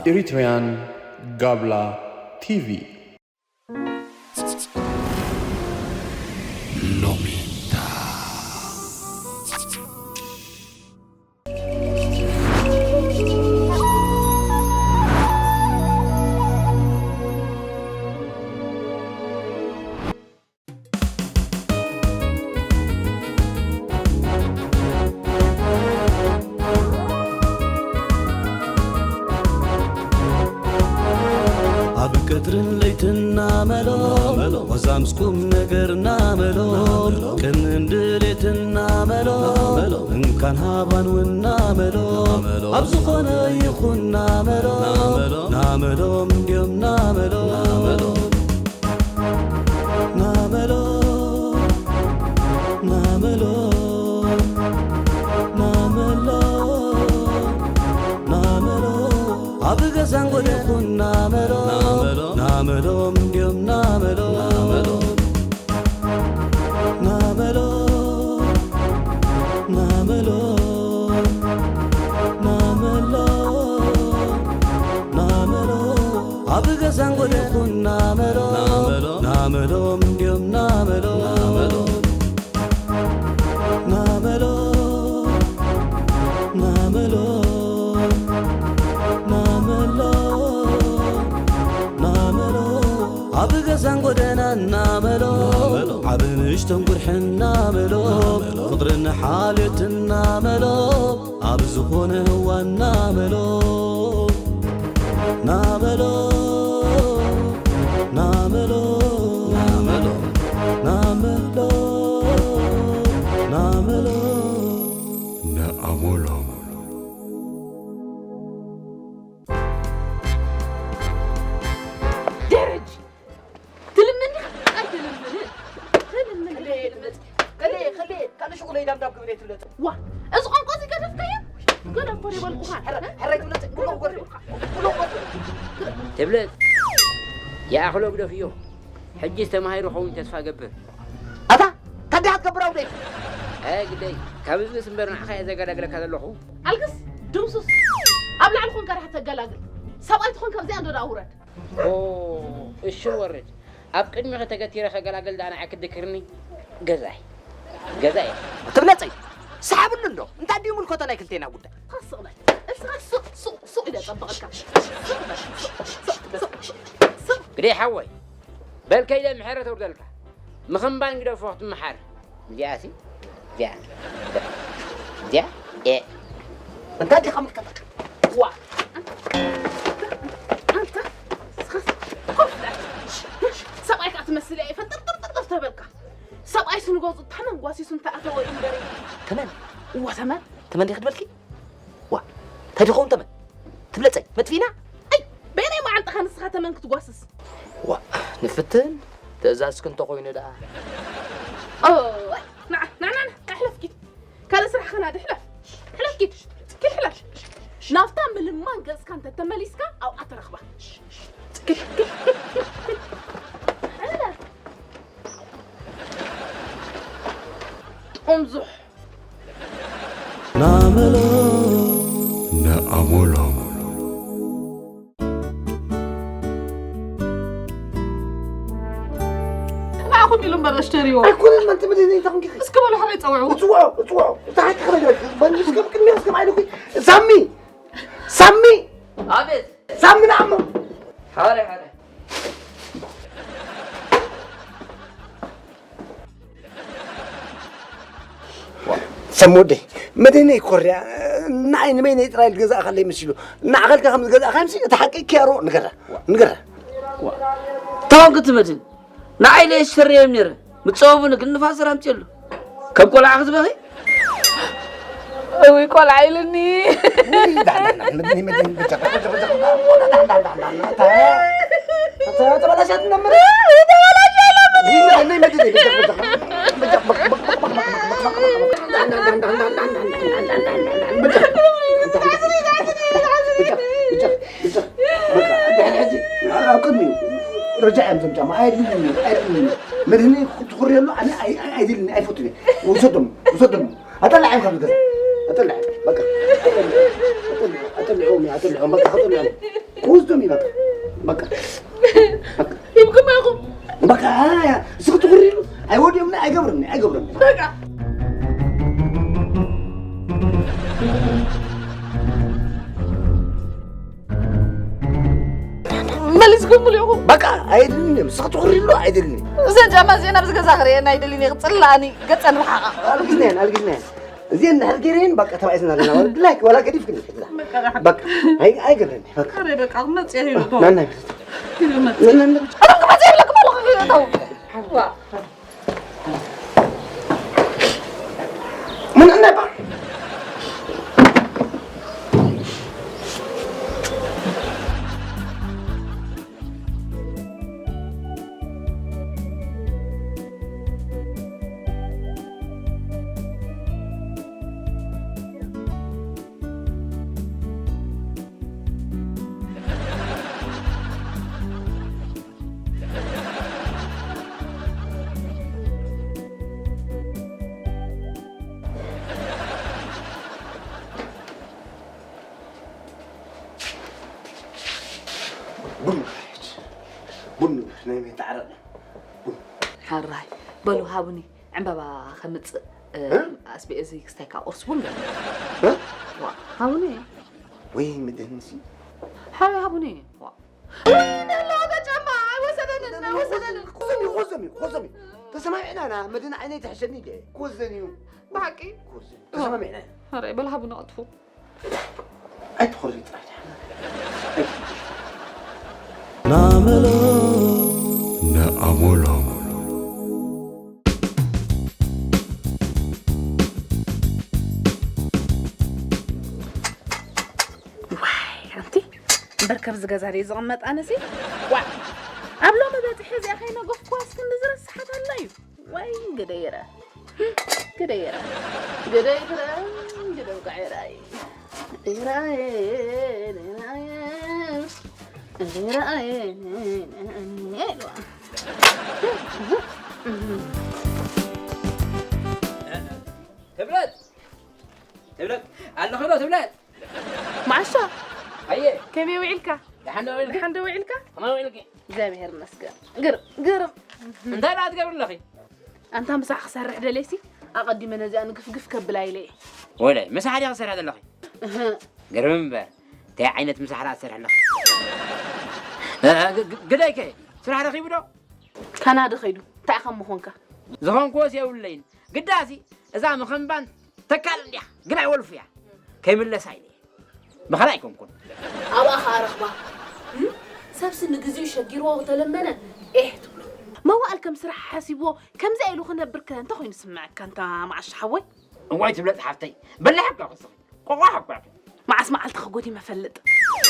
Eritrean Gabla T V. ሎሜንታ። ኣብ ቀትርን ለይትና መሎ፣ ወዛ ምስ ቁም ነገርና መሎ፣ ቅንን ድሌትና መሎ፣ እንካን ሃባን ውና መሎ፣ ኣብ ዝኾነ ይኹን ናመሎ፣ ናመሎም እንድዮም ናመሎ። ናመሎ፣ ናመሎ፣ ናመሎ፣ ናመሎ። ኣብ ገዛን ጎደኹን ናመሎ፣ ናመሎም እንድዮም ናመሎ። ናመሎ፣ ናመሎ፣ ናመሎ፣ ናመሎ። ኣብ ገዛን ጎደኹን ናመሎ፣ ናመሎም እንድዮም ናመሎ። ናመሎ፣ ናመሎ፣ ናመሎ፣ ናመሎ። ኣብ ገዛን ጎደናን ናመሎ፣ ዓብ ንእሽቶን ጉርሕን ናመሎ፣ ፍቕርን ሓልዮትን ናመሎ፣ ኣብ ዝኾነ እዋን ናመሎ፣ ናመሎ፣ ናመሎ፣ ናመሎ፣ ናመሎ፣ ናመሎ፣ ናመሎ። ደረጅ! ትልምን ዲኻ? ኣይትልምንን። ትልምን ዲኻ? ከሌ፣ ከሌ፣ ከሌ፣ ካልእ ሽቑለይ ዳብዳብ ክብል እየ ትብለጥ። ዋ፣ እዚ ቋንቋ እዚ ገደፍካዮ? ገደፍኮ ዶ ይበልኩኻ? ሕረ-፣ ሕራይ ትብለጥ፣ ኩሎም ጎርፌ፣ ኩሎም ጎርፌ። ትብለጥ፣ ይኣኽሎ ግደፍዮ። ሕጂስ ተማሂሩ ኸውን ተስፋ ገብር። ኣታ፣ ታዲያ ክትገብር ኣውደይ? ኣይ ግደይ፣ ካብ እዝግስ እምበር ንዓኻ እየ ዘገላግለካ ዘለኹ። ኣልግስ፣ ድምሱስ፣ ኣብ ላዕሊ ኮንካ ዲኻ ተገላግል። ሰብኣይ ትኾን ካብዚኣ እንዶ ደኣ ውረድ። ኦ፣ እሺ ወርድ። ኣብ ቅድሚኺ ተገቲረ ከገላግል ደኣ ንዓይ ክድክርኒ? ገዛይ። ገዛይ። ትብለጸይ። ሰሓብሉ እንዶ። እንታይ ድዩ ምልኮቶ ናይ ክልቴና ጉዳይ? እስኻ ስቕ በል። እስኻ ስቕ፣ ስቕ፣ ስቕ ኢለ ጸብቐልካ። ስቕ በል። ስቕ፣ ስቕ፣ ስቕ፣ ስቕ። ግደይ ሓወይ። በል ከይደ ምሕረት ኣውርደልካ። ምኽንባን ግደፎ ክትመሓር። እዚኣ ሲ፣ እዚኣ፣ እዚኣ፣ ኤ። እንታይ ዲኻ ምልከተካ? ዋ። ኣንታ፣ ስኻስ ኮፍ በል። ሰብኣይ ከኣ ትመስል እያ፣ ፈንጠርጠርጠርጠር ተበልካ። ሰብኣይስ ንገዝኡ ተመን ጓሲሱ እንተኣተወ እዩ እምበር። ተመን? እወ፣ ተመን። ተመን ዲኺ ትበልኪ? ዋ፣ እንታይ ድኸውን ተመን? ትብለጸይ፣ መጥፊና? ኣይ፣ በየናይ መዓልትኻ ንስኻ ተመን ክትጓስስ? ዋ፣ ንፍትን፣ ትእዛዝኪ እንተኾይኑ ደኣ። ኦይ፣ ንዓ፣ ንዓ፣ ንዓ፣ ንዓ፣ ሕለፍ ኪድ። ካልእ ስራሕ ኸና ዶ ሕለፍ። ሕለፍ ኪድ። ኪድ ሕለፍ። ናብታ ምልማን ገጽካ እንተተመሊስካ፣ ኣብኣ ትረኽባ። ኪድ፣ ኪድ፣ ኪድ፣ ኪድ። ሕለፍ። ጥምዙሕ። ናመሎ። ናኣሞሎ። ንዓኹም ኢሉ እምበር ኣሽተሪዎ። ኣይኮነን፣ ማንተ መድህን ኢልካ ኮንኪ። እስኪ በሉ፣ ሓበይ ጸውዑ። እጽውዖ፣ እጽውዖ። እታ ሓቂ ክነግረኪ። በል፣ እስከ ቅድሚያ እስከ ባዕልኺ። ሳሚ! ሳሚ! ኣቤት። ሳሚ ንዓሞ። ሓረ፣ ሓረ። ሰም ወደይ፣ መድህነይ ኮርያ፣ ንዓይ ንመይነይ ጥራይ ዝገዛእካለይ መሲሉ። እናዓኸልካ ከም ዝገዛእካ ምሲ፣ እቲ ሓቂ ኪያሮ ንገራ፣ ንገራ። ተወንክ ትመድን፣ ንዓይ ለየሽ ፈርየም ነይረ። ምጸወቡኒ ግን ንፋስ ሰላም ጽየሉ። ከም ቆልዓ ክትበኺ? እውይ፣ ቆልዓ ኢሉኒ። ውይ፣ ዳሕና፣ ዳሕና፣ መድኒ፣ መድኒ፣ በጃ፣ በጃ፣ በጃ፣ ዳሕና፣ ዳሕና፣ ዳሕና፣ ዳሕና፣ ተ-፣ ተ-፣ ተበላሻት ነምር። ተበላሻት ነምር። ውይ፣ መድኒ፣ መድኒ፣ በጃ፣ በጃ፣ በጃ፣ በቅ፣ በቅ፣ በቅ፣ በጃ፣ በጃ፣ በጃ፣ በጃ፣ በቃ፣ ሕጂ፣ ሕጂ፣ ኣብ ቅድሚኡ ረጃ እዮም እዞም ጫማ። ኣየድልዩኒ፣ ኣየድልዩኒ። መድህኒ ትኹርየሉ፣ ኣነ ኣይ-፣ ኣይ-፣ ኣይደልኒ፣ ኣይፈቱን እየ። ውሰዶም፣ ውሰዶም። ኣጠልዕዮም ካብ ገዛ። ኣጠልዕዮም። በቃ። ኣጠልዕዮም፣ ኣጠልዕዮም፣ ኣጠልዕዮም። በቃ፣ ኣጠልዕዮም። ወስዶም እዩ በቃ። በቃ። በቃ። ይብኩም ኢኹም። በቃ፣ ኣያ፣ ስኽቲ ኹሪሉ። ኣይወድዮምኒ፣ ኣይገብርኒ፣ ኣይገብርኒ። በቃ። መሊስኩምሉ ኢኹም። በቃ፣ ኣይድልን እዮም። ስኽቲ ኹሪሉ፣ ኣይድልን እዩ። እዘን ጫማ እዚአን ኣብዚ ገዛ ክርእየን ኣይደልን እየ። ክጽልኣኒ፣ ገጸን ርሓቓ። ኣልጊዝናየን፣ ኣልጊዝናየን። እዚአን እንድሕር ገይረየን፣ በቃ፣ ተባኢስና ኣለና ማለት ድላይክ፣ ዋላ ገዲፍክን ይኽእላ። በቃ፣ ርሓቕ። በቃ፣ ኣይ-፣ ኣይገብረን፣ በቃ። ኣረ፣ በቃ፣ ክመጽእ እዩ፣ ተው። ናና ይብለት። ይመጽእ። ናና ይብለት። ኣረ፣ ክመጽእ ይብለኩም ኣለኹ፣ ተው። ዋ። ምን ነበር? ቡን ንግበር፣ ቡን ንግበር፣ ናይ መን ተዓረቕና? ቡን። ሕራይ፣ በሉ ሃቡኒ፣ ዕምባባ ከምጽእ፣ እ፣ እ? ኣስቤ እዚ ክስታይ ካብ ቁርሲ ቡን ገለ። እ? ዋ፣ ሃቡኒ። ወይ ምድህንሲ? ሓወይ ሃቡኒ። ዋ። ወይ፣ እንዳ ኣለዋ እዛ ጫማ፣ ኣይወሰደንን፣ ኣይወሰደንን። ክወዘን እዩ፣ ክወዘን እዩ፣ ክወዘን እዩ። ተሰማሚዕና ኢና፣ መድህን ዓይነይ ትሕሸኒ ድየ? ክወዘን እዩ። ብሓቂ? ክወዘን እዩ። ተሰማሚዕና ኢና። ሕራይ፣ በሉ ሃቡኒ ቀልጥፉ። ኣይትኾሪ ጥራሕ። ናመሎ። ንኣመሎ። ዋይ፣ ኣንቲ እምበር፣ ከምዚ ገዛ ድየ ዝቕመጥ ኣነሲ? ዋ፣ ኣብ ሎሚ በጺሐ እዚኣ ከይነገፍኩዋስ ክንዲ ዝረስሓት ኣላ እዩ። ወይ ግደይረ፣ ግደይረ፣ ግደይ ትረ፣ ግደው ከዐራይ። ራየ፣ ራየ፣ ራየ፣ ኢልዋ። ትብለጥ፣ ትብለጥ፣ ኣለኹ ዶ ትብለጥ? መዓሻ፣ ኣየ። ከመይ ውዒልካ? ደሓን ዶ ውዒልኪ? ደሓን ዶ ውዒልካ? ከመይ ውዒልኪ? እግዚኣብሔር ይመስገን። ግርም፣ ግርም። እንታይ ደኣ ትገብሪ ኣለኺ? ኣንታ ምሳሕ ክሰርሕ ደልየሲ፣ ኣቐዲመ ነዚኣ ንግፍግፍ ከብላ ኢለ እየ። ወላይ፣ ምሳሕ ድያ ክሰርሕ ዘለኺ? እህ። ግርም እምበር፣ እንታይ ዓይነት ምሳሕ ደኣ ትሰርሒ ኣለኺ? እ፣ እ፣ ግ-፣ ግ-፣ ግዳይከ፣ ስራሕ ረኺቡ ዶ? ካናዳ ኸይዱ፣ እንታይ ከም ምኾንካ? ዝኾንኩዎስ የብለይን። ግዳሲ፣ እዛ መኸንባን ተካል እንድያ፣ ግን ኣይወልፉ እያ። ከይምለሳ ኢለ እየ። ብኻልእ ኣይኮንኩን። ኣብኣ ኸኣ ረኽባ። እም? ሰብሲ ንግዜኡ ሸጊርዎ ተለመነ፣ ኤህ ትብሎ። መዋእል ከም ስራሕ ሓሲብዎ፣ ከምዚኣ ኢሉ ክነብር ከ እንታይ ኮይኑ ዝስምዐካ፣ እንታ መዓሻ ሓወይ? እዋይ ትብለጽ ሓፍተይ፣ በላሕ እኳ ኢኺ ንስኺ። ቆቋሕ እኳ ኢኺ። መዓስ መዓልቲ ከጎዲመ እፈልጥ።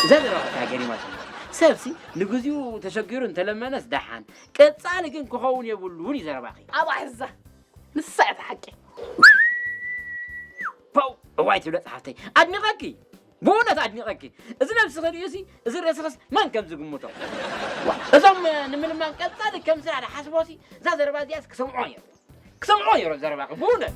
እዛ ዘረባኺ ገሪማትኒ። ሰብሲ ንግዜኡ ተሸጊሩ እንተለመነስ ደሓን፣ ቀጻሊ ግን ክኸውን የብሉን እዩ ዘረባኺ። ኣብኣ ሕዛ። ንሳ እያ እቲ ሓቂ። ፖው! እዋይ ትብለጽ ሓፍተይ። ኣድኒቐኪ። ብእውነት ኣድኒቐኪ። እዚ ነብስኺ ርእዩሲ፣ እዚ ርእስኽስ መን ከም ዝግምቶ? ዋ፣ እዞም፣ እ፣ ንምልማን ቀጻሊ ከም ስራሕ ዝሓስቦሲ፣ እዛ ዘረባ እዚኣስ ክሰምዖ ነይሩ። ክሰምዖ ነይሩ ዘረባኺ፣ ብእውነት።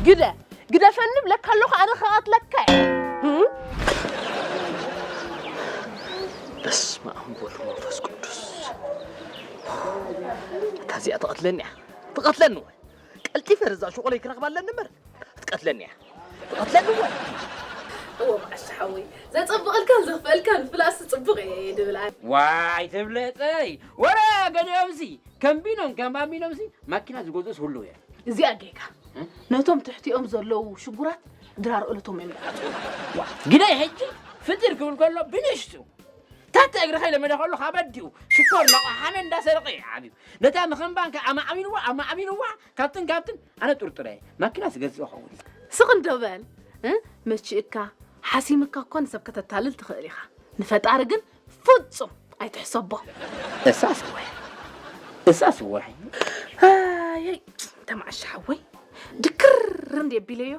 ግደ፣ ግደፈኒ እብለካ ኣለኹ፣ ኣነ ክቐትለካ እየ። እም? በስመ ኣብ ወወልድ ወመንፈስ ቅዱስ። እታ እዚኣ ትቐትለኒ እያ። ትቐትለኒ ወይ? ቀልጢፈ ርዛ ሹቆለይ ክረኽባ ኣለኒ እምበር። ትቐትለኒ እያ። ትቐትለኒ ወይ? እወ፣ መዓሻ ሓወይ፣ ዘጸብቐልካን ዘኽፍአልካን ፍላስ ጽቡቕ እየ ድብል ኣነ። ዋይ ትብለጸይ፣ ወረ ገሊኦምሲ ከም ቢኖን ከም ባምቢኖምሲ ማኪና ዝገዝኡስ ህልው እዮም። እዚኣ ጌጋ። እ? ነቶም ትሕቲኦም ዘለዉ ሽጉራት ድራር እለቶም እዮም ዝዓጽዉ። ዋ፣ ግዳይ ሕጂ ፍጢር ክብል ከሎ ብንእሽቱ ታተ እግሪ ከይለመደ ከሎ ካብ ኣዲኡ ሽኮር እናቋሓመ እንዳሰረቐ እዩ ዓብዩ። ነታ መኸንባን ከ ኣማዕቢልዋ፣ ኣማዕቢልዋ፣ ካብትን ካብትን ኣነ ጥርጥረ እየ። ማኪና ዝገዝእ ኸውን እዩ። ስቕ እንዶ በል፣ እ? መቺእካ፣ ሓሲምካ እኮ ንሰብ ከተታልል ትኽእል ኢኻ። ንፈጣሪ ግን ፍጹም ኣይትሕሰቦ። እሳስ እዋይ፣ እሳስ እዋይ። ኣየይ፣ ተማዕሻ ሓወይ፣ ድክር እንደ ቢለዮ፣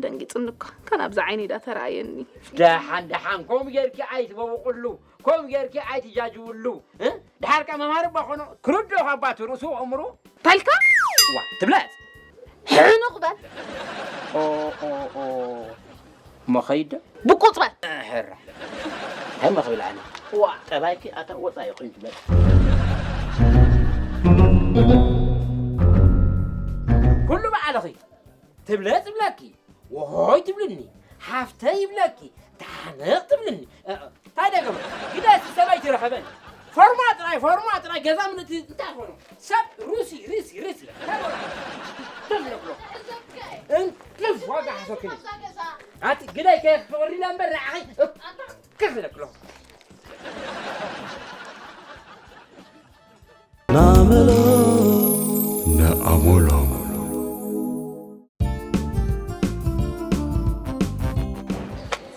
ደንጊጽኒ እኮ። ካን ኣብዛ ዓይነይ ዳ ተራእየኒ። ደሓን፣ ደሓን፣ ከምኡ ጌርኪ ኣይትበውቕሉ፣ ከምኡ ጌርኪ ኣይትጃጅውሉ፣ እ? ድሓር ከ መማሪ እባ ኾኖ ክርድኦ ካብ ኣባቱ ርእሱ ኣእምሮ ታልካ ዋ ትብለጽ ሕኑቕ በል። ኦ ኦ ኦ መኸይድ ብቁጽ በል። ሕራ ከመ ክብል ኣነ ዋ ጠባይኪ ኣታ ወጻኢ ኮይኑ ትብለጽ ኩሉ ባዕልኺ ትብለጽ ይብለኪ። ወሆይ ትብልኒ፣ ሓፍተይ ይብለኪ፣ ተሓነቕ ትብልኒ። እ፣ እ፣ እንታይ ደገመ? ግደሲ ሰበይቲ ረኸበኒ። ፎርማ ጥራይ፣ ፎርማ ጥራይ፣ ገዛ ምንእቲ እንታይ ኾኑ? ሰብ ሩሲ፣ ሪሲ፣ ሪሲ። እንታይ ኾኑ? ትብለኩሎ። እንቅልፍ ዋጋ ሓሶክኒ። ኣቲ ግዳይ ከየኽብርላ እምበር ንዓኺ እፍ ክብለክሎ። ናመሎ ነኣሞሎም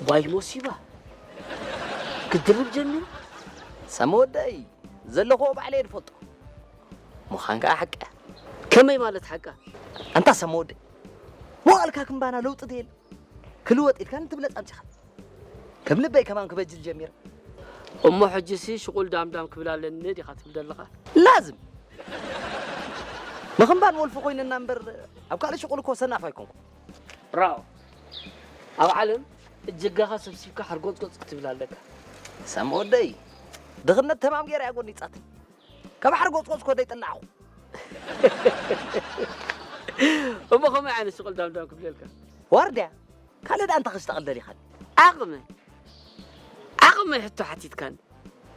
ዋይ ሞሲባ ክድርብ ጀሚሩ። ሰመወደይ ዘለኽዎ ባዕለየ ዝፈልጦ ምዃን ከኣ ሓቂ። ከመይ ማለት ሓቃ? ኣንታ ሰመወደይ፣ መዋእልካ ክንባና ለውጢ ደየለ። ክልወጥ ኢልካ ንትብለጽ ኣምጺኻ። ከም ልበይ ከማን ክበጅል ጀሚረ። እሞ ሕጂሲ ሽቁል ዳምዳም ክብል ኣለኒ ዲኻ ትብል ዘለኻ? ላዝም። ምኽንባን ወልፊ ኮይንና እምበር ኣብ ካልእ ሽቁል እኮ ሰናፍ ኣይኮንኩ። ራኦ። ኣብ ዓለም እጅጋኻ ሰብሲብካ ሓርጎጽጎጽ ክትብል ኣለካ። ሰም ወደይ፣ ድኽነት ተማም ገይራ እያ ጎኒጻትኒ። ካብ ሓርጎጽጎጽ ኮ ደይጠላዕኹ። እሞ ከመይ ዓይነት ሽቁል ዳምዳም ክብለልካ? ዋርድያ፣ ካልእ ደኣ እንታይ ክስጠቕል ደሊኻኒ? ዓቕመ፣ ዓቕመ ሕቶ ሓቲትካኒ።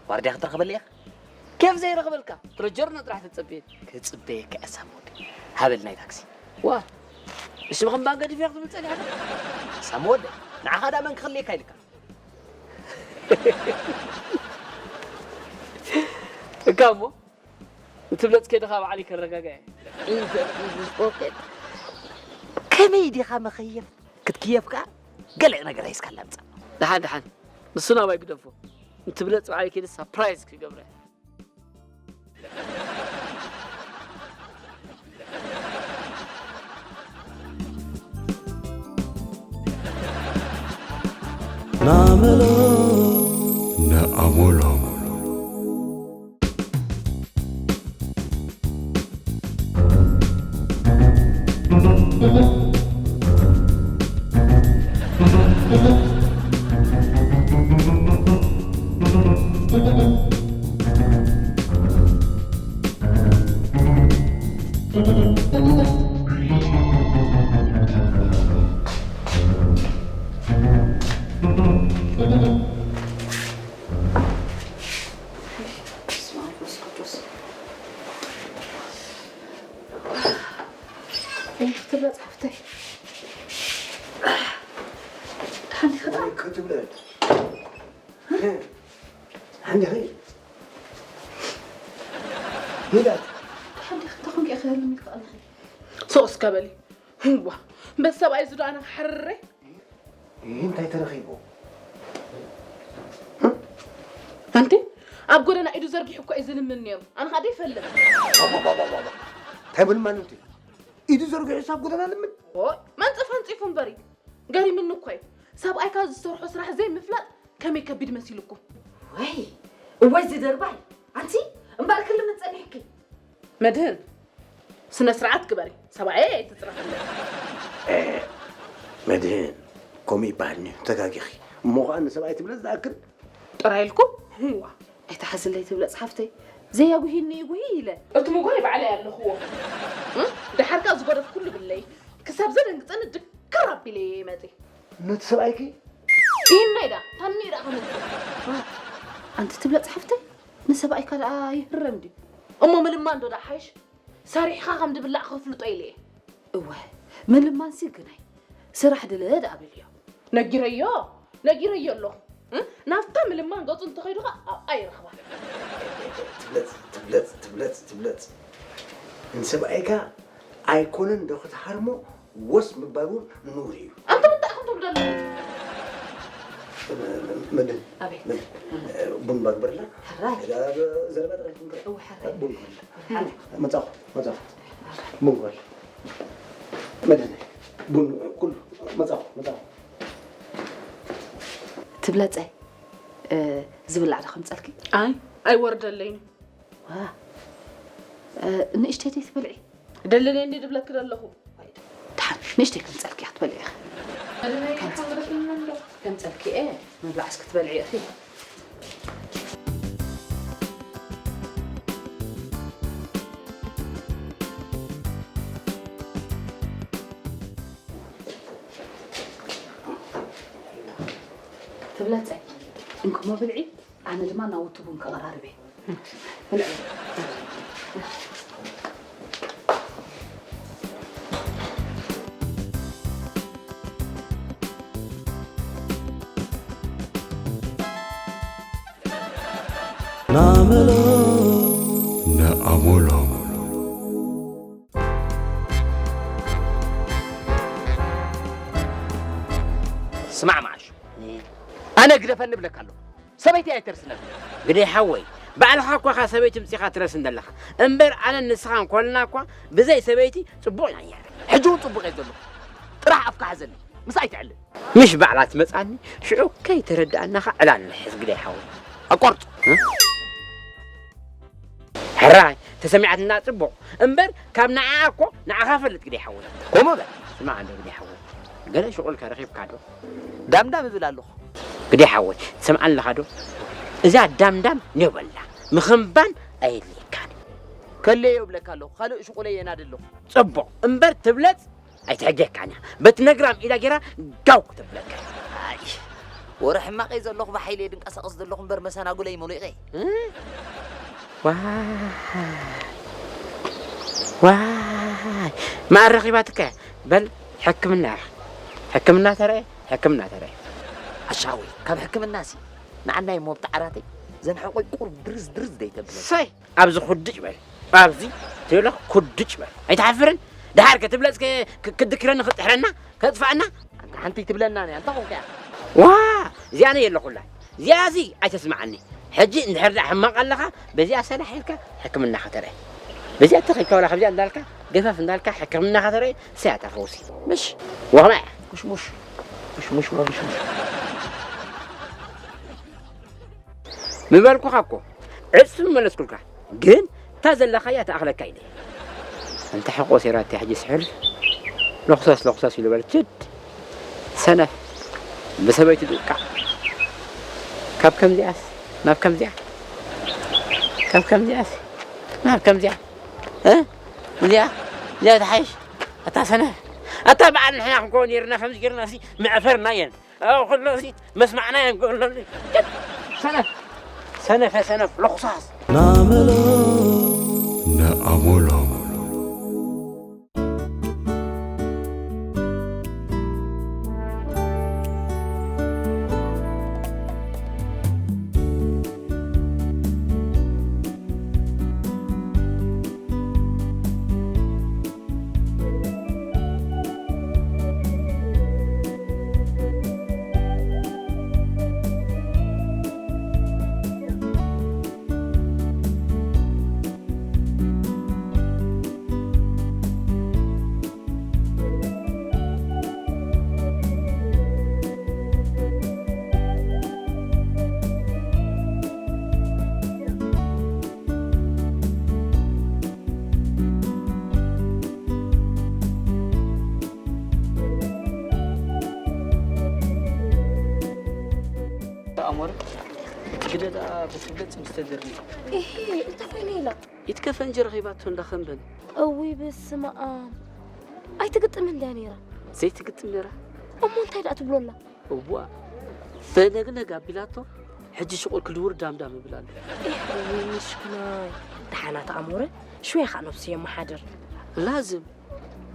ዋርድያ ክትረኽበለይ ኢኻ? ኬፍ ዘይረኽበልካ፣ ሮጀርኖ ጥራሕ ተጸብየኒ። ክጽበየካ እየ ሳም ወደይ። ሃበል ናይ ታክሲ። ዋ፣ እሺ፣ ምኽንባን ገዲፈ ክትብል ጸኒሕካ? ሳም ወደይ፣ ንዓኻ ደኣ መን ክኽልየካ ኢልካ? እካ እሞ፣ ንትብለጽ ከይድኻ ባዕለይ ከረጋግዐ። ኢንተር ኢዝ ፖኬት። ከመይ ዲኻ መኸየፍ? ክትክየፍ ከኣ ገለ ነገር ሒዝካላ ምጻእ። ደሓን፣ ደሓን። ንሱ ናባይ ግደፎ። ንትብለጽ ባዕለይ ከይደ ሳፕራይዝ ክገብረ። ናመሎ ነኣሞሎም። በስመ አብ ወመንፈስ ቅዱስ። ትብለጽ ሓፍተይ። ደሓን ዲኺ? ክትብለ። ደሓን ዲኺ? ሜላት። ደሓን ዲኺ? እንታይ ኮንኪ ኢኺ ህልም ኢልኪ ኣለኺ? ሱቕ እስከ በሊ። ህዋ፣ በዚ ሰብኣይ እዚ ዶ ኣነ ክሓርር እየ? ይህ እንታይ ተረኺቡ? ኣንቲ፣ ኣብ ጎደና ኢዱ ዘርጊሑ እኮ እዩ ዝልምን ነይሩ። ኣነ ኸኣ ደይፈልጥ። እንታይ በል ማን ኣንቲ? ኢዱ ዘርጊሑ ሳብ ጎደና ልምን? ኦይ፣ መንጸፍ ኣንጺፉ እምበር እዩ። ገሪምኒ እኮ እዩ። ሰብኣይካ ዝሰርሖ ስራሕ ዘይምፍላጥ ከመይ ከቢድ መሲሉኩም? ወይ፣ እዋይ ዝደርባይ። ኣንቲ፣ እምበኣር ክልምን ጸኒሕኪ። መድህን፣ ስነ ስርዓት ግበሪ። ሰብኣየይ ኣይትጽረፍለይ። መድህን፣ ከምኡ ይበሃል እንድዩ፣ ተጋጊኺ። እሞ ኸኣ ንሰብኣይ ትብለጽ ዝኣክል ጥራይ ኢልኩም? ህዋ፣ ኣይትሓዝለይ ትብለጽ ሓፍተይ። ዘየጉሂኒ ይጉሂ ኢለ። እቲ ምጉሃይ ባዕለይ ኣለኽዎ። እ? ደሓር ከኣ ዝጎደፍ ኩሉ ብለይ። ክሳብ ዘደንግጸኒ ድክር ኣቢለ እየ መጺ። ነቲ ሰብኣይኪ? ኢሂናይ ደኣ፣ ታኒ ደኣ ከመይ? ኣንቲ ትብለጽ ሓፍተይ፣ ንሰብኣይካ ደኣ ይህረም ድዩ? እሞ ምልማን ዶ ደኣ ሓይሽ? ሰሪሕኻ ከም ድብላዕ ከፍልጦ ኢለ እየ። እወ፣ ምልማንሲ ግናይ ስራሕ ድለ ደኣ በልዮ። ነጊረዮ፣ ነጊረዮ ኣለኹ። እ? ናብታ ምልማን ገጹ እንተኸይዱ ኸኣ ኣብኣ ይረኽባ። ትብለጽ፣ ትብለጽ፣ ትብለጽ፣ ትብለጽ። ንሰብኣይካ ኣይኮነን ዶ ክትሃርሞ፣ ወስ ምባል እውን ኑር እዩ። ኣንቱም እንታይ ኢኹም ትብሉ ዘለኹም? መድን፣ ኣቤት። መድን፣ ቡን ባግበርላ። ሕራይ። ዘረባ ጥራይ ትንበር። እወ፣ ሕራይ። ቡን ግበርላ። ሕራይ። መጻኹ፣ መጻኹ። ቡን ግበር። መድን፣ ቡን ኩሉ። መጻኹ፣ መጻኹ። ትብለጸ፣ እ፣ ዝብላዕ ዶ ከምጸልኪ? ኣይ፣ ኣይወርደለይን። ዋ፣ እ፣ ንእሽተይ ዘይትበልዒ? ደልለኒ ድብለኪ ዘለኹ። ደሓን፣ ንእሽተይ ከምፀልኪ እያ ክትበልዒ ኢኺ። ከምፀልኪ እየ፣ መብላዕስ ክትበልዒ ኢኺ። ትብለፀይ፣ እንኮሞ ብልዒ፣ ኣነ ድማ ናውቲ ቡን ከቐራርብ እየ። ብልዒ። ናመሎ ነኣሞሎ። ስማዕ መዓሾ፣ ኣነ ግደፈኒ እብለካ ኣለኹ። ሰበይቲ ኣይተርስነልካ። ግደይ ሓወይ፣ ባዕልኻ እኳ ኸኣ ሰበይቲ ምጺኻ ትረስን ዘለኻ። እምበር ኣነን ንስኻን ኮልና እኳ ብዘይ ሰበይቲ ጽቡቕ ኢና ነይርና። ሕጂ እውን ጽቡቕ እየ ዘለኹ። ጥራሕ ኣፍካ ሓዘኒ። ምስ ኣይትዕልል። ምሽ ባዕላ ትመጻኒ፣ ሽዑ ከይተረድኣና ኸኣ ዕላል ንሕዝ ግደይ ሓወይ። ኣቋርጾ። እ? ሕራይ፣ ተሰሚዓትና ጽቡቕ። እምበር ካብ ንዓኣ እኮ ንዓኻ ፈልጥ ግደይ ሓወይ። ከምኡ በል። ስማዕ እንዶ ግደይ ሓወይ። ገለ ሽቑልከ ረኺብካ ዶ? ዳምዳም እብል ኣለኹ። ግደይ ሓወይ፣ ትሰምዓኒ ኣለኻ ዶ? እዛ ዳምዳም ኔው በላ። ምኽንባን ኣየድልየካን እዩ። ከለዮ እብለካ ኣለኹ። ካልእ ሽቑለይ የናዲ ኣለኹ። ጽቡቕ። እምበር ትብለጽ ኣይትሕግየካን እያ። በቲ ነግራም ኢዳ ጌራ ጋው ክተብለካ። ኣይ፣ ወረ ሕማቐይ ዘለኹ ብሓይለይ ድንቀሳቐስ ዘለኹ እምበር መሰናጉለይ መሊቐ። እ? ዋይ፣ ዋይ፣ መኣር ረኺባትካ። በል፣ ሕክምና ኢኻ። ሕክምና ተረአ፣ ሕክምና ተረአ። ኣሻወይ፣ ካብ ሕክምናሲ ንዓናይ ሞብቲ ዓራተይ ዘንሐቆይ ቁር ድርዝ ድርዝ ደይተብለ። ሰይ! ኣብዚ ኩድጭ በል። ኣብዚ ትብለ ኩድጭ በል። ኣይትሓፍርን? ደሓር ከ ትብለጽ ከ-፣ ክ-፣ ክድክረኒ ክጥሕረና? ከጥፍኣና? ኣንታ ሓንቲ ትብለና እያ፣ እንታይ ኮንካ እያ? ዋ! እዚኣ እነ የለኹላ። እዚኣ እዚ ኣይተስምዓኒ። ሕጂ እንድሕር ደኣ ሕማቕ ኣለኻ፣ በዚኣ ሰላሕ ኢልካ ሕክምና ከተርኢ። በዚኣ ተኺልካ ዋላ ካብዚኣ እንዳልካ፣ ገፈፍ እንዳልካ ሕክምና ከተርኢ፣ ሰያታ ፈውሲ። ምሽ? ወኽማ እያ። ሙሽ ሙሽ። ሙሽ ሙሽ ወሙሽ ሙሽ። ምበልኩኻ እኮ፣ ዕጽፊ ምመለስኩልካ። ግን እታ ዘለኻያ ትኣኽለካ ኢለ። እንተ ሕቆ ሴራቲ ሕጂ ስሕል፣ ለኹሰስ ለኹሰስ ኢሉ በል፣ ችድ። ሰነፍ። ብሰበይቲ ድቃዕ። ካብ ከምዚኣስ፣ ናብ ከምዚኣ። ካብ ከምዚኣስ፣ ናብ ከምዚኣ። እ? እዚኣ፣ እዚኣ ትሓይሽ። ኣታ ሰነፍ። ኣታ በዓል ንሕና ክንከውን ነይርና፣ ከምዚ ጌርና ሲ መዕፈርና እየን። ኣዎ፣ ኩሉ እዚ መስማዕና እዮም ክብለኒ። ሰነፍ፣ ሰነፈ ሰነፍ፣ ለኹሳስ። ናመሎ ነኣሞሎ። ኣሞረ፣ ግደ ደኣ ብትብለጽ ምስ ተደርቢ። እሂ፣ እንታይ ኮይነ ኢላ? ኢድ ከፈንጂ ረኺባቶ እንዳ ኸምበን። እውይ፣ በስመ ኣብ። ኣይትግጥምን ድያ ነይራ? ዘይትግጥም ነይራ። እሞ እንታይ ደኣ ትብሎ ኣላ? እዋ፣ ፈነግነግ ኣቢላቶ፣ ሕጂ ሽቑል ክድውር ዳምዳም ይብል ኣሎ። እህ፣ እውይ፣ ምሽክናይ። ደሓና ተኣሞረ፣ ሽወያ ኸኣ ነብሱ የመሓድር። ላዝም፣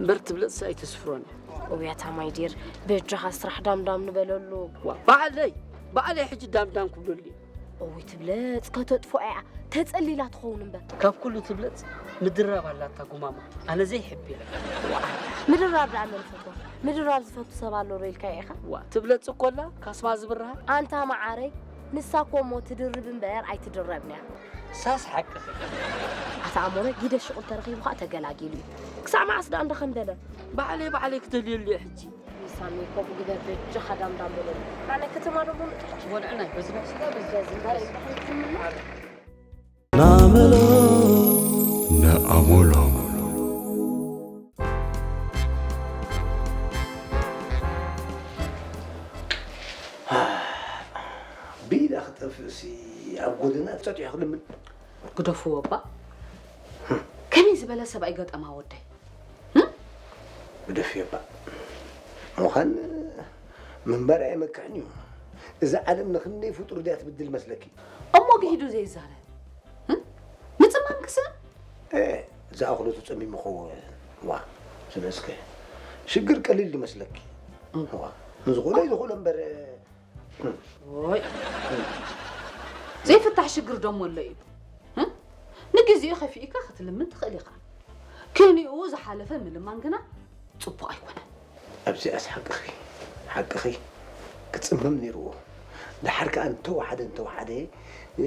እምበር ትብለጽ ኣይተስፍሮን። እውይ፣ ኣታ ማይ ዲር፣ በጃኻ ስራሕ ዳምዳም ንበለሉ። ዋ፣ ባዕለይ፣ ባዕለይ ሕጂ ዳምዳም ክብለሉ እየ። እውይ፣ ትብለጽ ከተጥፍኦ እያ፣ ተጸሊላ ትኸውን እምበር። ካብ ኩሉ ትብለጽ ምድራብ ኣላታ ጉማማ፣ ኣነ ዘይሕብያ። ዋ፣ ምድራብ ደኣ መን ይፈትዋ? ምድራብ ዝፈቱ ሰብ ኣሎ ዶ ኢልካዮ ኢኻ? ዋ፣ ትብለጽ እኮ ኣላ፣ ካስማ ዝብርሃ። ኣንታ መዓረይ፣ ንሳ እኮ እሞ ትድርብ እምበር ኣይትድረብን እያ። ሳስ ሓቅኺ። ኣታ ኣሞረ፣ ጊደ ሽቑል ተረኺቡ ኸኣ ተገላጊሉ እዩ። ክሳዕ መዓስ ደኣ እንዳ ኸምበለ? ባዕለይ፣ ባዕለይ ክደልየሉ እየ ሕጂ። ሳሚ፣ ከምኡ ግበር፣ በጃኻ ዳምዳም በለሉ። ኣነ ከተማ ደሞ ንጥራሕ። ወልዕና፣ በዚ ነብስና፣ በዚ በዚ በዚ በዚ። ኣሞሎም። ብኢዳ ክጠፍእሲ ኣብ ጎደና ጸጢሑ ክልምን። ግደፍዎ እባ። ከመይ ዝበለ ሰብኣይ ገጠማ ወደይ? ህም? ግደፍዮ እባ። ምዃን ምንባር ኣይመክሕን እዩ። እዛ ዓለም ንክንደይ ፍጡር ድያ ትብድል መስለኪ? እሞ ግሂዱ ዘይዛረብ? ህም? ምጽማም ክስእ? እ፣ ዝኣኽሎ ተጸሚሙ ኸውን። ዋ፣ ስለስከ ሽግር ቀሊል ድመስለኪ? ዋ፣ ንዝኾነ ይዝኾነ እምበር። ወይ ዘይፍታሕ ሽግር ደሞ ኣሎ እዩ። ህም? ንግዜኡ ከፊእካ ክትልምን ትኽእል ኢኻ። ክንኡ ዝሓለፈ ምልማን ግና ጽቡቕ ኣይኮነን። ኣብዚኣስ ሓቅኺ ሓቅኺ ክጽመም ነይርዎ። ደሓር ከኣ እንተወሓደ እንተወሓደ እ፣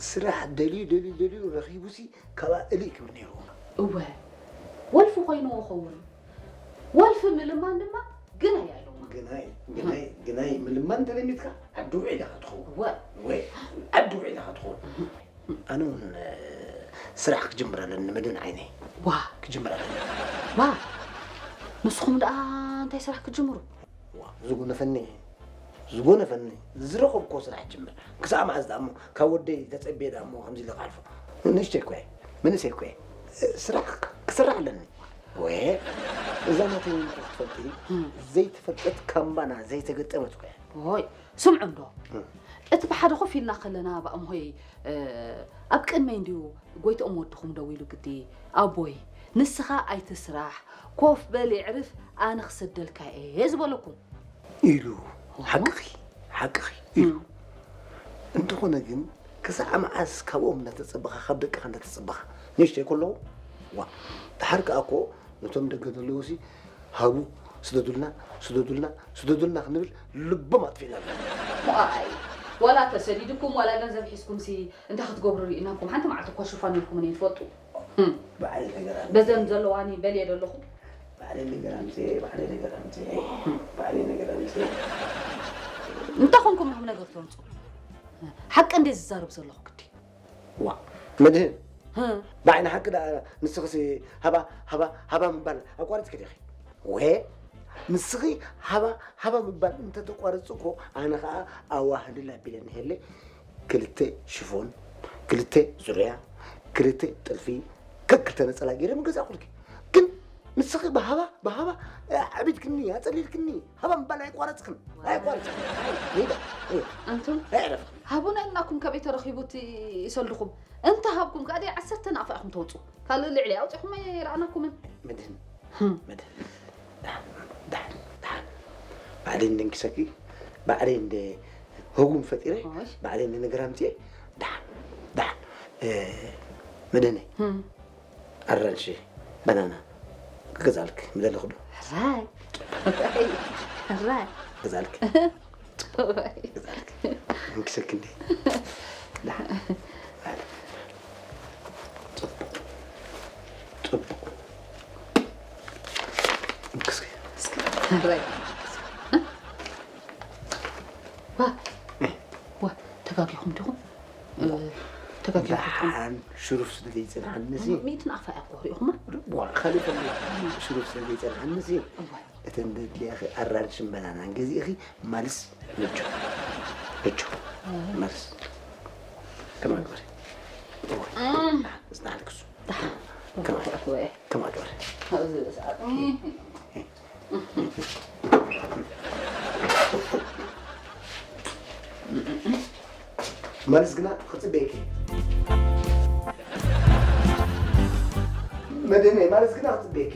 ስራሕ ደልዩ ደልዩ ደልዩ ረኺቡሲ ካብኣ እልይ ክብል ነይርዎ። እወ ወልፊ ኮይንዎ ኸውን። ወልፊ ምልማን ድማ ግናይ ኣይሎማ። ግናይ ግናይ ግናይ ምልማን ተለሚድካ ዓዲ ውዒል ኢኻ ትኸውን። እወ ወይ ዓዲ ውዒል ኢኻ ትኸውን። ኣነ እውን ስራሕ ክጅምር ኣለኒ መድን ዓይነይ። ዋ ክጅምር ኣለኒ። ዋ ንስኹም ደኣ እንታይ ስራሕ ክትጅምሩ? ዋ ዝጎነፈኒ ዝጎነፈኒ ዝረኸብኮ ስራሕ ጅምር። ክሳዕ መዓዝ ደኣ እሞ ካብ ወደይ ተጸብየ ደኣ እሞ ከምዚ ኢለ ክሓልፎ? ንእሽተይ እኮ እየ መንእሰይ እኮ እየ። ስራሕ ክስራሕ ኣለኒ። ወየ እዛ ናተይ እውን እኮ ክትፈልጢ ዘይተፈልጠት ካምባና ዘይተገጠመት እኮ እያ። ኦይ ስምዑ እንዶ እቲ ብሓደ ኮፍ ኢልና ከለና ብኣምሆይ ኣብ ቅድመይ እንድዩ ጎይትኦም ወድኹም ደዊሉ ግዲ ኣቦይ ንስኻ ኣይትስራሕ ኮፍ በል የዕርፍ ኣነ ክሰደልካ እየ ዝበለኩም ኢሉ ሓቅኺ ሓቅኺ ኢሉ እንተኾነ ግን ክሳዕ መዓስ ካብኦም እንዳተፀበኻ ካብ ደቅኻ እንዳተፀበኻ ንእሽተይ ከለዉ ዋ ድሓር ከዓ እኮ ነቶም ደገ ዘለዉ ሲ ሃቡ ስደዱልና ስደዱልና ስደዱልና ክንብል ልቦም ኣጥፊእና ኣለና። ዋይ ዋላ ተሰዲድኩም ዋላ ገንዘብ ሒዝኩም ሲ እንታይ ክትገብሩ ርኢናኩም ሓንቲ መዓልቲ እኳ ሽፋን ኢልኩምኒ ትፈልጡ። በዘን ዘለዋኒ በልየ ደለኹ። ባዕለይ ነገር ኣምፅኤ ባዕለይ ነገር ኣምፅኤ ባዕለይ ነገር ኣምፅኤ። እንታይ ኮንኩም ኢኹም ነገር ተምፁ? ሓቂ እንደ ዝዛረብ ዘለኹ ግዲ። ዋ መድህን ብዓይኒ ሓቂ ደኣ ንስኽሲ ሃባ ሃባ ሃባ ምባል ኣቋሪፅኪ ዲኺ? ወ ንስኺ ሃባ ሃባ ምባል እንተተቋርፂ እኮ ኣነ ኸዓ ኣዋህልል ኣቢለ ንሄለ ክልተ ሽፎን፣ ክልተ ዙርያ፣ ክልተ ጥልፊ፣ ከክልተ ነፀላ ገይረ ምገዛእኩልኪ። ግን ንስኺ ብሃባ ብሃባ ኣዕቢድክኒ፣ ኣፀሊልክኒ። ሃባ ምባል ኣይቋረፅክን፣ ኣይቋረፅክን። ሜዳ ኣንቱም ኣዕረፍ። ሃቡና ኢልናኩም ከበይ ተረኺቡ እቲ ሰልድኹም? እንተ ሃብኩም ከኣ ደይ ዓሰርተ ናቕፋ ኢኹም ተውፁ። ካልእ ልዕሊ ኣውፂኹም ኣይረኣናኩምን። መድህን መድህን ባዕለይ እንደ እንኪሰኪ ባዕለይ እንደ ህጉም ፈጢረ ባዕለይ እንደ ነገር ኣምፅኤ ደሓን ደሓን መድህነይ ኣራንሺ በናና ክገዛልክ ምደለኹ ዶ ሕራይ ሕራይ ክገዛልክ ክገዛልክ እንኪሰኪ እንደ ደሓን ተጋጊኹም ዲኹም? ተጋጊኹም ሽሩፍ ስለ ዘይፀንሓኒ ሲ ሚእትን ኣፋ እያ እኮ ሪኢኹማ? ዋ ካልእ ሽሩፍ ስለ ዘይፀንሓኒ ሲ እተን ደድልያኺ ኣራንሽን በናናን ገዚእኺ ማልስ ንጆ ንጆ ማልስ ከማግበሪ እዝናልክሱ ከማግበሪ ማልስ ግና ክፅበየኪ መድህነይ ማልስ ግና ክፅበየኪ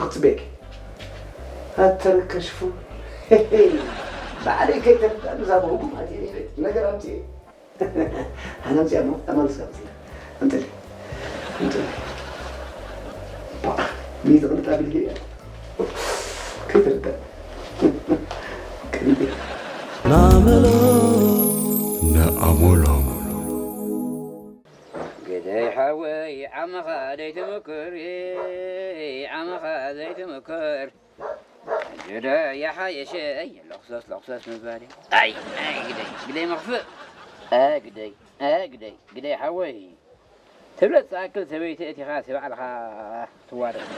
ክፅበየኪ ኣተረከሽፉ ባዕለይ ከይተረዳ ብዛበ ህጉም ኣትየ ነገር ኣምፅየ ኣነ ኣምፅያ እሞ ኣማልስ ኣምፅያ ኣምፅሊ ኣምፅሊ ሚዝ ቅልጣ ብልየ ከይተረዳ ቅልቤ ናመሎ ንኣሞሎም ግደይ ሓወይ ዓመኻ ዘይትምክር ዓመኻ ዘይትምክር ግደይ ይሓየሸ ለኽሰስ ለኽሰስ ምባል ኣይ ኣይ ግደይ ግደይ መኽፍእ ኣግደይ ኣግደይ ግደይ ሓወይ ትብለጽ ዝኣክል ሰበይቲ እቲኻ ንባዕልኻ ትዋረድ።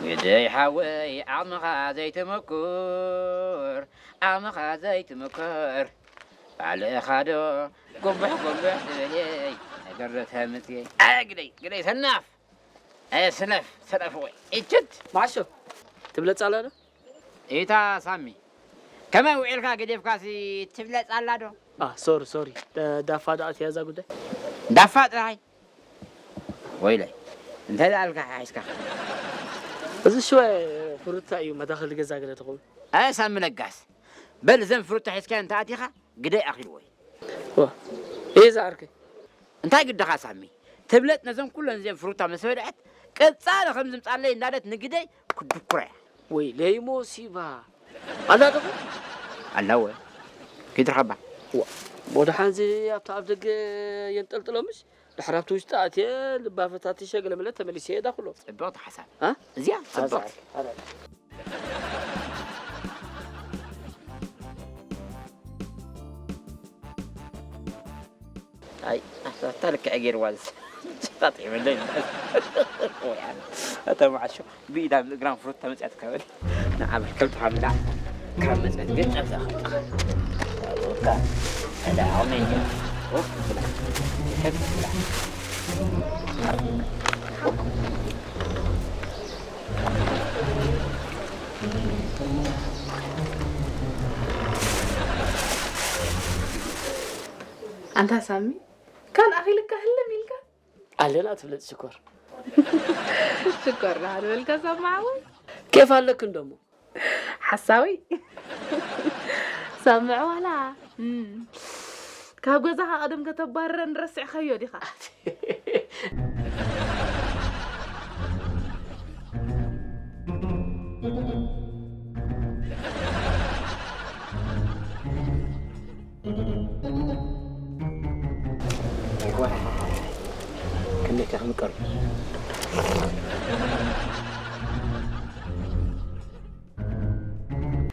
ግደይ ሓወይ ዓቕምኻ ዘይትምኩር፣ ዓቕምኻ ዘይትምኩር። ባዕልኻ ዶ ጉንብሕ ጉንብሕ ትብል እየ፣ ነገር ዶ ተምጽእ እየ። ኣየ ግደይ፣ ግደይ ሰናፍ፣ ኣየ ሰነፍ፣ ሰነፍ ወይ እችት። ማሾ፣ ትብለጽ ኣላ ዶ? ኢታ ሳሚ፣ ከመይ ውዒልካ ገዲፍካሲ ትብለጽ ኣላ ዶ? ሶሪ ሶሪ፣ ዳፋ ዶ ኣትያ እዛ ጉዳይ? ዳፋ ጥራይ? ወይለይ፣ እንታይ ደኣልካ ሓሒስካ? እዚ ሽወ ፍሩታ እዩ መዳኸሊ ገዛ ገለ ትኸውን። ኣየ ሳሚ ለጋስ፣ በል እዘን ፍሩታ ሒዝካ እንተ ኣቲኻ ግደይ ኣኺልዎ እዩ። ዋ፣ እየ ዝዓርከይ። እንታይ ግድኻ ሳሚ? ትብለጥ ነዘን ኩለን እዚአን ፍሩታ ምስ በልዐት፣ ቀጻሊ ከም ዝምጻለይ እንዳለት ንግደይ ክድኩራ እያ። ወይ ለይሞ ሲባ። ኣላ ዶ? ኣላ ወ። ኪድርኸባ። ዋ፣ ወደሓን እዚ ኣብታ ኣብ ደገ የንጠልጥሎ ምሽ? ድሕሪ ኣብቲ ውሽጢ ኣትየ ልባ ፈታቲሸ ገለመለ ተመሊሰ እየ ዳኹሎ። ጽብቕቲ ሓሳብ። አ? እዚኣ ጽብቕቲ። ኣረ። ኣይ፣ ኣታ ልክዕ ገይርዋ ዝስ-፣ ሸጣጥ ይበለኝ። ወይ ኣታ፣ ኣታ መዓሾ፣ ብኢዳ ብእግራም ፍሩት ተመጽያት ከበል። ንዓመል ከም ተሓምላ፣ ካብ መጽያት ግን ጸብዛ ኸይጠኸ። ኣታ፣ ኣታ፣ ኣሜን። ኦፍ፣ ብላ። ሄድ፣ ብላ። ኣንታ ሳሚ፣ ካን ኣኺልካ ህልም ኢልካ? ኣለና ትብለጽ ሽኮር። ሽኮር ደኣ ንበልካ ሳሚ ሓወይ። ኬፍ ኣለክን ደሞ? ሓሳዊ። ሰምዕ ዋላ። እም። ካብ ገዛኻ ቀደም ከተባርረን ረሲዕካዮ ዲኻ? ክንደይ ከ ክምቀር?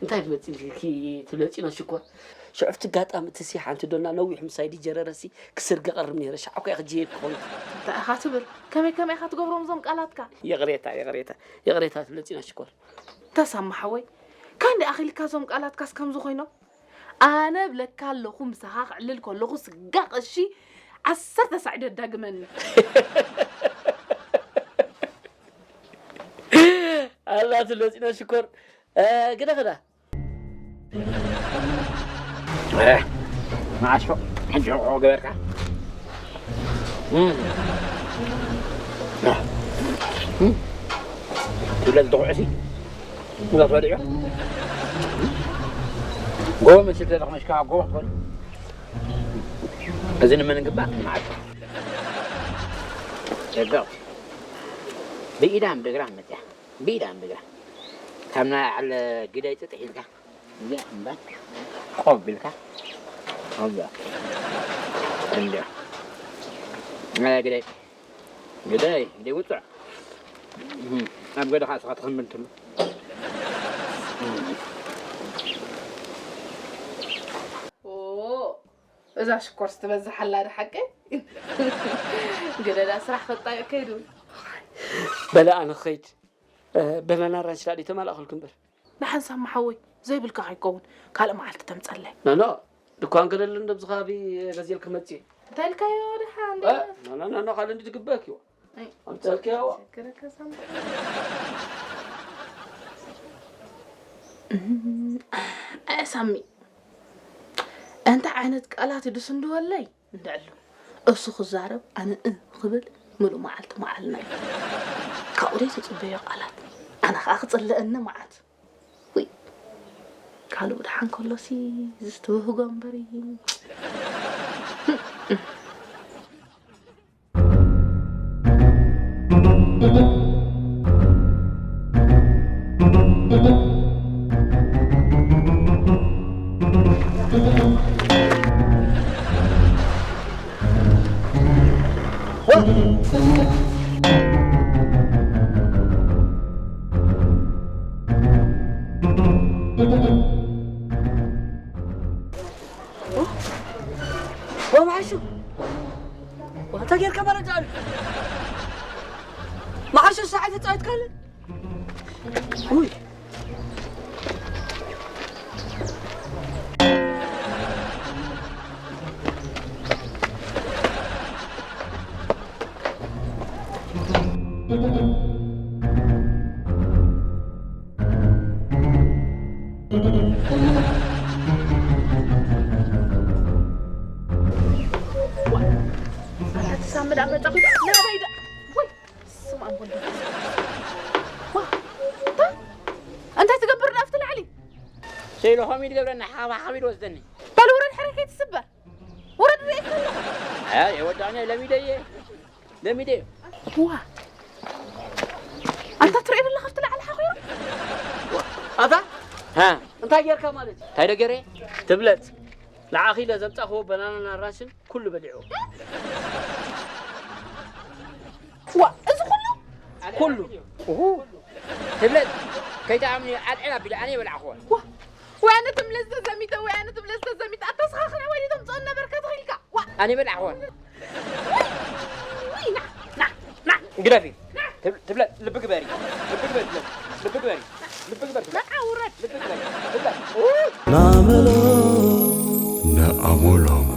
እንታይ ትመጽእ ኢልኪ ትብለጺ ኖ ሽኮር? ሽዑ ኣብቲ ጋጣሚ እቲ ሲ ሓንቲ ዶና ነዊሕ ምሳይ ዲጀረረሲ ክስርገ ቀርብ ነይረ። ሻዕ እኮ እየ ክጅየት ክኸውን። እንታይ ኢኻ ትብል? ከመይ ከመይ ኢኻ ትገብሮም እዞም ቃላትካ? ይቕሬታ፣ ይቕሬታ፣ ይቕሬታ ትብለጺ ኖ ሽኮር። ተሰማ ሓወይ፣ ካንዲ ኣኺልካ እዞም ቃላትካስ ከምዚ ኮይኖም? ኣነ ብለካ ኣለኹ፣ ምሳኻ ክዕልል ከለኹ ስጋ ቀሺ ዓሰርተ ሳዕ ደዳግመኒ። ኣላ ትለጺና ሽኮር። እ፣ ግደ ግደ። እ፣ መዓሾ፣ ሕጂ ሕቆ ገበርካ። እም። እም። ትብለጽ ድኹዕሲ። እዛ ትበልዕዮ። ጎቦ መስል ተጠቕመሽካ ጎቦ ትኾን። እዚ ንመን ግባእ? ንዓካ። ጸብቕ። ብኢዳን ብእግራን መጽያ። ብኢዳን ብእግራን። ካብ ናይ ዓለ ግዳይ ጽጥሕ ኢልካ። እዚኣ እምበር። ቆብ ኢልካ። እዚኣ። እንዲያ። ናይ ግዳይ። ግዳይ፣ ግዳይ ውጹዕ። እም፣ ኣብ ገደኻ ስኻ ትኸምብል ትሉ። እም። ኦ፣ እዛ ሽኮርስ ትበዝሕ ኣላ ዶ ሓቀይ? ገደዳ ስራሕ ክጣየቅ ከይዱ። በለ ኣነ ክኸይድ። እ፣ በናና ራንሽ ዳኣ ተማላእኸልኩ እምበር። ደሓን ሳሚ ሓወይ፣ ዘይብልካ ከይከውን፣ ካልእ መዓልቲ ተምጸለይ። ኖ፣ ኖ፣ ድኳን ገለሉ እንዶ ኣብዚ ከባቢ ገዚኤልኪ መጽእ። እንታይ ኢልካዮ ደሓን? እ፣ ኖ፣ ኖ፣ ኖ፣ ኖ፣ ካልእ እንዲ ትግበእኪ። ኣይ፣ ኣምጸልክዮ። ሸግረካ ሳሚ። እም፣ ኣይ ሳሚ፣ እንታይ ዓይነት ቃላት እዩ ድስንድወለይ? እንድዕሉ እሱ ክዛረብ ኣነ እ ክብል ምሉእ መዓልቲ መዓልና እዩ። ካብኡ ደይ ትጽበዮ ቃላት ኣነ ኸኣ ክጽልአኒ መዓት። ውይ፣ ካልኡ ደሓን ከሎሲ ዝስትብህጎ እምበር እዩ። ወማሹ እንታይ ጌርካ ማለት ኣሉ? መዓሾ ሰዓት ተጻወትካለ? ውይ። ኣታ ሳሚ ደኣ መጻ ኹዳ ናበይ ደኣ? ወይ፣ ስም ኣቦ ወልድ። ዋ፣ እንታይ ትገብር ደኣ ኣብቲ ላዕሊ? ሸይሎ ኸመይ ትገብረኒ? ሓኻባ ሓቢድ ወስደኒ። በል ውረድ፣ ሕረ ከይትስበር። ውረድ፣ ርእየካ ኣለኹ። ኣይ፣ የወዳእኒ፣ ለሚደየ። ለሚደየ። ዋ፣ ኣንታ ትርእዮ ዘለኻ ኣብቲ ላዕሊ ሓኺሩ? ኣታ? ሃ? እንታይ ጌርካ ማለት እዩ? እንታይ ዶ ገይረ? ትብለጽ። ንዓኺ ኢለ ዘምጻእክዎ በናናን ኣራንሽን ኩሉ በሊዕዎ። ዋ፣ እዚ ኩሉ? ኩሉ። ኡሁ። ትብለጽ። ከይትኣምኒ ኣልዕል ኣቢለ ኣነ የበላዕክዎ። ዋ፣ ወይ ኣነ ትምለስ ተዘሚተ፣ ወይ ኣነ ትምለስ ተዘሚተ። ኣታ ስኻ ክነ ወይ ተምጽኦ ነበርካ ተኺልካ። ዋ። ኣነ የበላዕክዎ። ወይ፣ ወይ፣ ና፣ ና፣ ና። ግደፊ። ትብ-፣ ትብለጽ። ልቢ ግበሪ። ልቢ ግበሪ። ልቢ ግበሪ። ልቢ ግበሪ። መርዓ ውረድ። ልቢ ግበሪ። ትብለጽ። ናመሎ። ነኣሞሎም።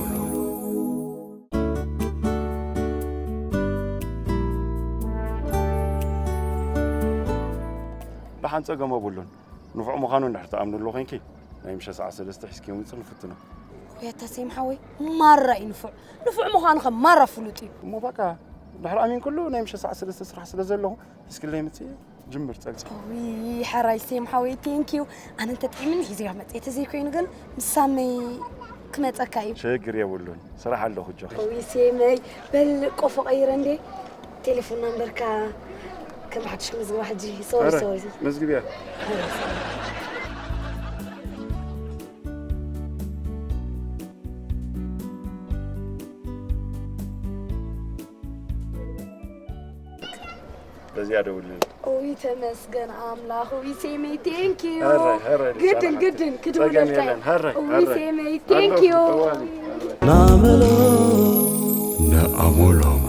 ደሓን ጸገም የብሉን። ንፉዕ ምዃኑ እንድሕር ትኣምንሉ ኮይንኪ፣ ናይ ምሸት ሰዓት ሰለስተ ሒዝኪ ምጽእ ንፍትኖ። ወይ ኣታ ሴም ሓወይ፣ ማራ እዩ ንፉዕ። ንፉዕ ምዃኑ ኸ ማራ ፍሉጥ እዩ። እሞ በቃ፣ ድሕሪ ኣሚንኩሉ ናይ ምሸት ሰዓት ሰለስተ ስራሕ ስለ ዘለኹ፣ ሒዝክለይ ምጽእ ጅምር ጸልጺ። ውይ፣ ሕራይ ሴም ሓወይ፣ ቴንኪዩ። ኣነ እንተጥዒምኒ ሒዘዮ መጽእ፣ ተዘይኮይኑ ግን ምስ ሳመይ ክመጸካ እዩ። ሽግር የብሉን፣ ስራሕ ኣለኹ፣ ኣጆኺ። ውይ ሴመይ፣ በል ቆፎ ቀይረ እንዴ። ቴሌፎን ናምበርካ ከም ሓድሽ ክምዝግባ ሕጂ። ሶሪ፣ ኧረ፣ ሶሪ። መዝግብያ። በዚኣ ደውልለይ። ኦይ ተመስገን ኣምላኽ። ኦይ ሴመይ፣ ቴንክ ዩ። ሀራይ፣ ሀራይ፣ ግድን፣ ጨርሓት። ግድን፣ ጸገም ክድውለልካ የለን። ሀራይ፣ ኦይ ሀራይ። ሴመይ፣ ኣለኹ፣ ቴንክ ዩ። ጠዋሊ፣ ሀራይ። ናመሎ፣ ነኣሞሎም።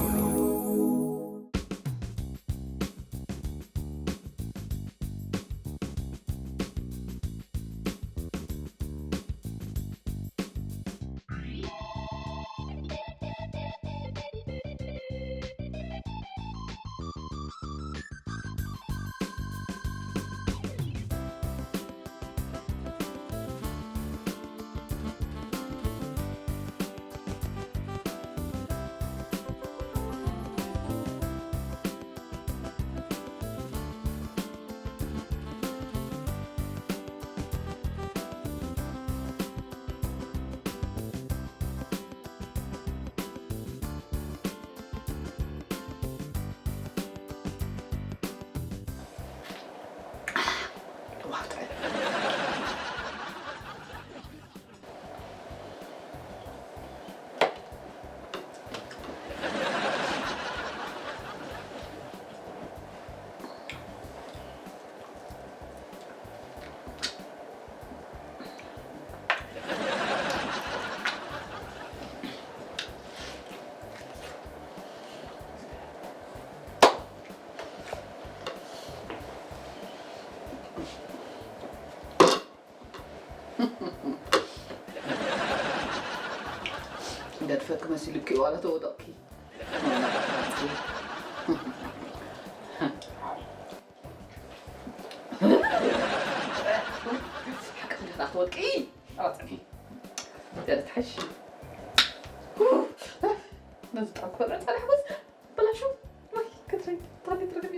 ገድፈት ክመሲሉኪ ዋላ ተወደቕኪ። ሓቂ እንድሕር ክትወድቂ፣ ኣዋፅእኪ። ገለ ትሓይሽ። ነዚ ጣብ ክበልዕ ጸኒሐ በስ በላሹ። ወይ፣ ክትረግ-፣ ትረግ-፣ ትረግ-፣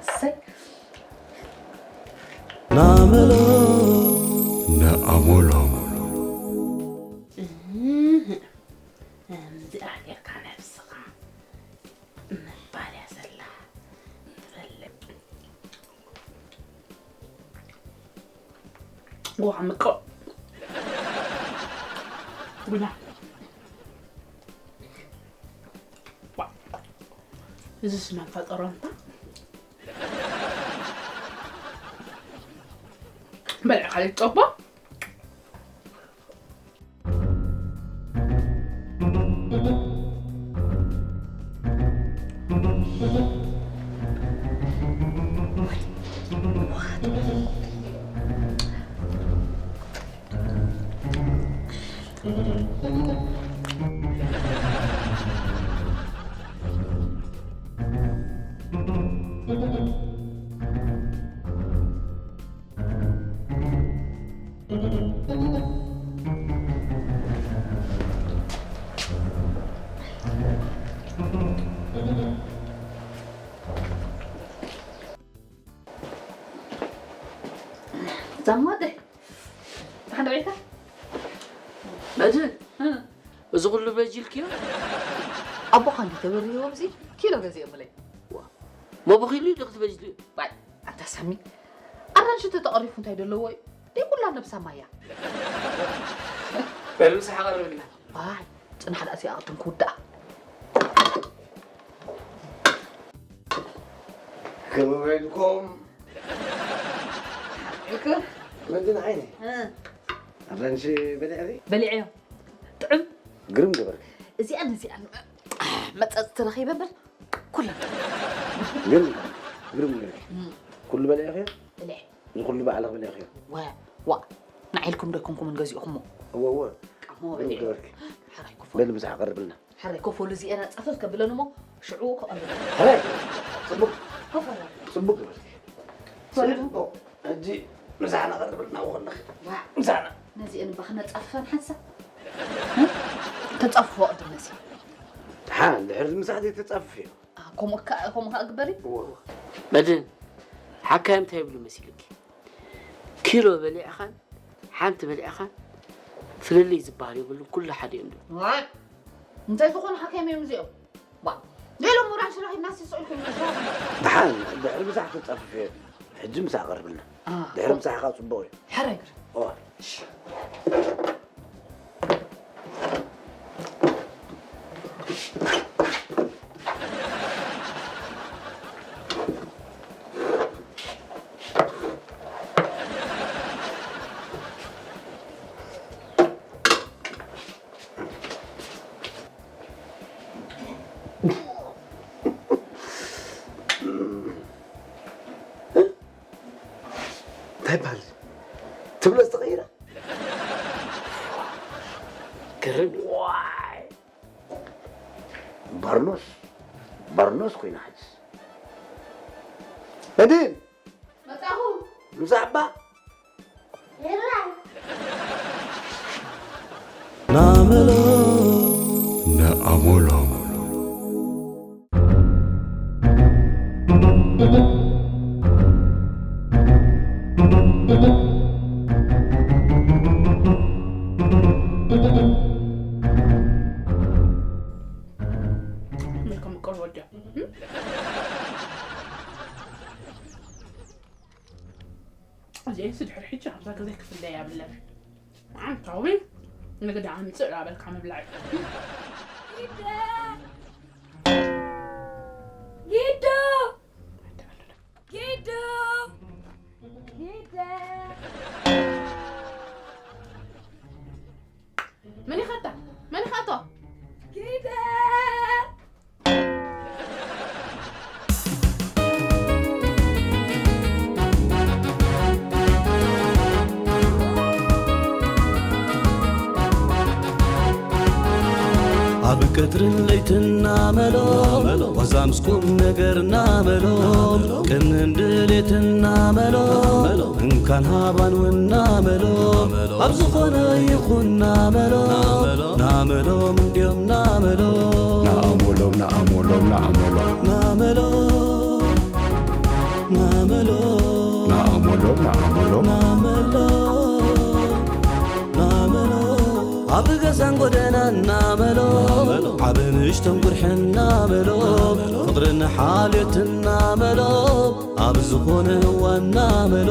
እሰይ። ናመሎ፣ ነኣሞሎም። እህ፣ ከምዚኣ ጌርካ ነብስኻ ምባል እያ ዘላ። ትፈልጥ። ውሃ ምቀው። ቡና። ዋ። እዚስ መን ፈጠሮ እንታ? በልዕ ካልእ ጸባ። ዛማደ ሓንዳ ቤታ መድህን፣ እ። እዚ ኩሉ በጅልክዮ? ኣቦኻ እንዲ ተበርህዎም እዚ ኪሎ ገዚኦምለይ። ዋ፣ መቦኺሉ ኢሉ ክትበጅልዩ? ባይ፣ ኣንታ ሳሚ፣ ኣራንሺ ተተቐሪፉ እንታይ ደለዎ እዩ? ደይ ኩላ ነብሳ ማያ። በል ምሳሕ ኣቐርብልና። ዋይ፣ ጽናሕ ደኣ እዚኣ ቅድም ክውዳኣ። ከመይ ውዒልኩም? እኮ። መድን ዓይነይ። እ። ኣራንሺ በሊዕኺ? በሊዐዮ። ጥዑም። ግርም ገበርኪ። እዚኣን እዚኣን መጸጽቲ ረኺበ እምበር ኩለን። ግርም፣ ግርም ገበርኪ። እም። ኩሉ በሊዕኽዮ? በሊዐ። እዚ ኩሉ ባዕልኺ በሊዕኽዮ? ወ-፣ ዋእ፣ ንዓይ ኢልኩም ዶ ኣይኮንኩምን ገዚእኹሞ? እወ፣ እወ። እሞ ግርም በሊዐ። ገበርኪ። ሓራይ ኮፎ። በሊ ምሳሕ ቀርብልና። ሓራይ ኮፎ፣ እዚ ኣናጻፈፍ ከብለን እሞ ሽዑ ከቐርብ። ሕራይ። ጽቡቕ። ኮፎ። ጽቡቕ ገበርኪ። ሰሊም፣ ጽቡቕ። ሕጂ ምሳሕ ነቐርብልና ወኸለኺ። ዋእ። ምሳሕና። ነዚአን እባ ክነጻፍፈን ሓንሳእ። እ? ተጻፍፎ ቅድም መሲ። ደሓን፣ ድሕሪ ምሳሕ ዘይተጻፍፍዮ። አ፣ ከምኡ ከ-፣ ከምኡ ከ እግበሪ? እወ። መድህን፣ ሓካይም እንታይ ይብሉ መሲልኪ? ኪሎ በሊዕኻን ሓንቲ በሊዕኻን ፍልልይ ዝበሃል የብሉን፣ ኩሉ ሓደ እዮም። ዋይ፣ እንታይ ዝኾኑ ሓካይም እዮም እዚኦም? ዋ፣ ሌሎም ውራን ሽራኺ እናስስዑ ኢልኩም ይመስሉ። ደሓን፣ ድሕሪ ምሳሕ ተጻፍፍዮ። ሕጂ ምሳሕ ቀርብልና። አ፣ ድሕሪ ኦ። ምሳሕ ኸዓ ጽቡቕ እዩ። ሕራይ ግር። ኦ። እሺ። እንታይ ይበሃል? ትብለስ ተቐይራ? ግርም። ዋይ! በርኖስ፣ በርኖስ ኮይና ሕጅስ። መድህን! መጻኹ። ምሳሕ እባ። ይርኣይ። ናመሎ። ነኣሞሎ። መልካም ቆርቦ ወዲያ። እዚኤስ ድሕሪ ሕጂ ኣብዛ ገዛ ክፍለያ የብለን። መዓልታዊ ንግዲ ኣምፅእ ዳበልካ ምብላዕ እዩ። ጊዶ! ጊዶ! ጊዶ! ጊዶ! መን ኢኻ ኣታ? መን ኢኻ ኣቶ? ጊደ! ኣብ ቀትርን ለይትና መሎ፣ ዋዛ ምስ ቁም ነገርና መሎ፣ ቅንን ድሌትና መሎ፣ እንካን ሃባን ውና መሎ፣ ኣብ ዝኾነ ይኹን ናመሎ፣ ናመሎም እንድዮም ናመሎ። ናኣሞሎም፣ ናኣሞሎም፣ ናኣሞሎም። ናመሎ፣ ናመሎ። ናኣሞሎም፣ ናኣሞሎም። ናመሎ፣ ናመሎ። ኣብ ገዛን ጎደናን ናመሎ፣ ዓቢ ንእሽቶን ቁርሕን ናመሎ፣ ፍቕርን ሓልዮትን ናመሎ፣ ኣብ ዝኾነ እዋን ናመሎ።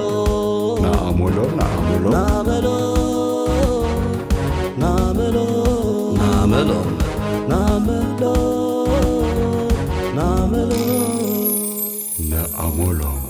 ናመሎ፣ ናመሎ። ናመሎ፣ ናመሎ። ናመሎ፣ ናመሎ፣ ናመሎ። ነኣሞሎም፣